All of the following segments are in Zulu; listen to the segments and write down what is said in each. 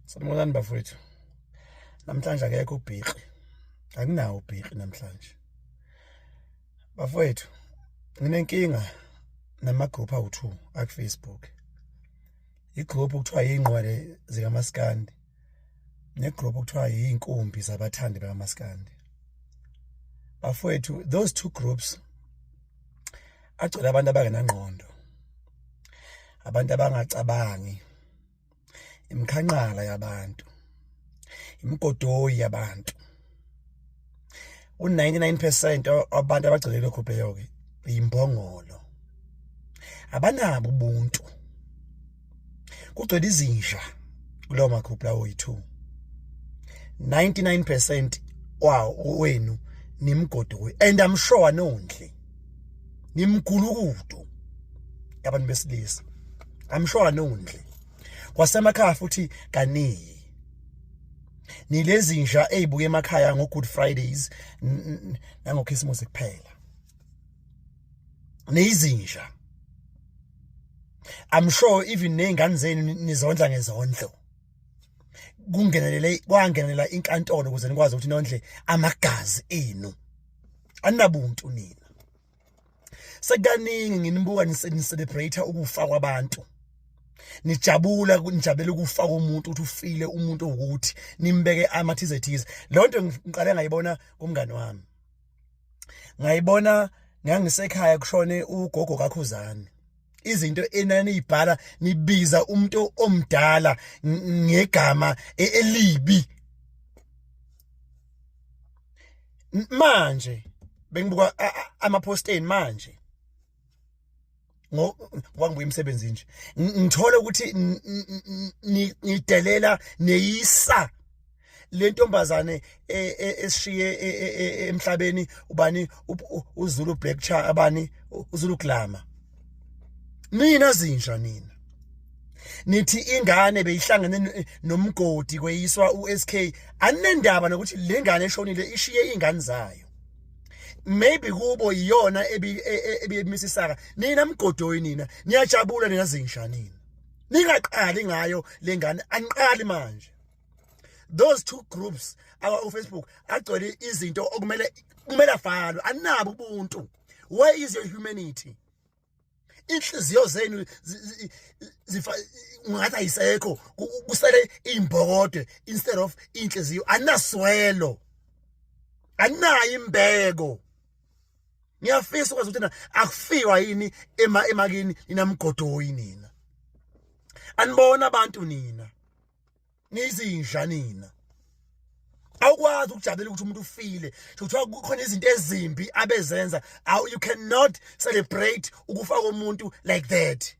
Sanibonani bafowethu. Namhlanje akekho ubhiqi. Anginawo ubhiqi namhlanje. Bafowethu, nginenkinga nama-group awu-2 aku-Facebook. I-group kuthiwa yingqwele zikaMaskandi ne-group kuthiwa yinkumbi zabathandi bakaMaskandi. Bafowethu, those two groups agcwele abantu abangenangqondo, abantu abangacabangi. Imikhanqala yabantu, imigodoyi yabantu. U-99% wabantu abagcwele lokhu leyo-ke yimbongolo, abanabo ubuntu. Kugcwele izinja kulowo magruphu lawo yi-2. 99% wawo wenu nimgodoyi, and I'm sure anondli, nimgulukudu abantu besilisa. I'm sure anondli kwasemakhaya futhi kaningi nilezinja ezibuke emakhaya ngo Good Fridays nango Christmas kuphela, niyizinja. I'm sure even nezingane zenu nizondla ngezondlo. Kungenelele kwangenelela inkantolo ukuze nikwazi ukuthi nondle amagazi enu. Aninabuntu nina. Sekukaningi nginibuka ni-celebrate ukufa kwabantu, nijabula, nijabulela ukufa komuntu, ukuthi ufile umuntu ukuthi nimbeke amathize thize. Leyo nto ngiqale ngayibona kumngani wami, ngayibona ngangisekhaya kushone ugogo kaKhuzani. Izinto enaniyibhala nibiza umuntu omdala ngegama elibi. Manje bengibuka amaposteni manje ngoba ngibuya emsebenzini nje, ngithola ukuthi nidelela neyisa le ntombazane esishiye emhlabeni, ubani, uZulu Black Cha, abani, uZulu Glamour. Nina zinja nina, nithi ingane beyihlangene nomgodi kweyiswa uSK. Anendaba nokuthi le ngane eshonile ishiye ingane zayo, maybe kubo iyona ebimisisaka. Nina mgodoyi nina, niyajabula nina zinja nina, ningaqali ngayo lengane, aniqali manje. Those two groups awa Facebook agcwele izinto okumele kumele avalwe. Anabo ubuntu. Where is your humanity? Inhliziyo zenu zifa ngathi ayisekho, kusele imbokodo instead of inhliziyo. Anaswelo, anayo imbeko. Ngiyafisa ukwazi ukuthi akufiwa yini ema emakini ninamgodoyi nina. Anibona abantu nina, nizinja nina. Awukwazi ukujabulela ukuthi umuntu ufile, kuthiwa kukhona izinto ezimbi abezenza. You cannot celebrate ukufa komuntu like that.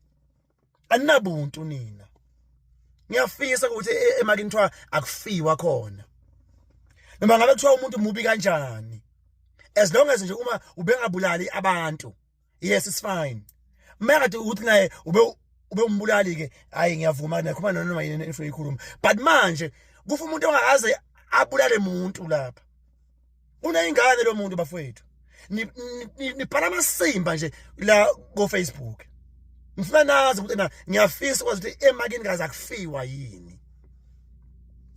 Aninabuntu nina. Ngiyafisa ukuthi emakini kuthiwa akufiwa khona, noma ngabe kuthiwa umuntu mubi kanjani, as long as nje uma ubengabulali abantu, yes, it's fine. Makade ukuthi naye ube umbulali ke, hayi, ngiyavuma, nakhuluma noma yini efuna ikhuluma. But manje kufa umuntu ongakaze abulale umuntu lapha, uneyingane lo muntu. Bafowethu, nibhala amasimba nje la ko Facebook. Ngifuna nazi ukuthi na ngiyafisa ukwazi ukuthi emakini kaze akufiwa yini.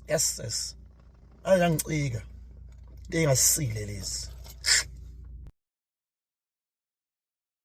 Yes, yes, ayangicika into engasile lezi.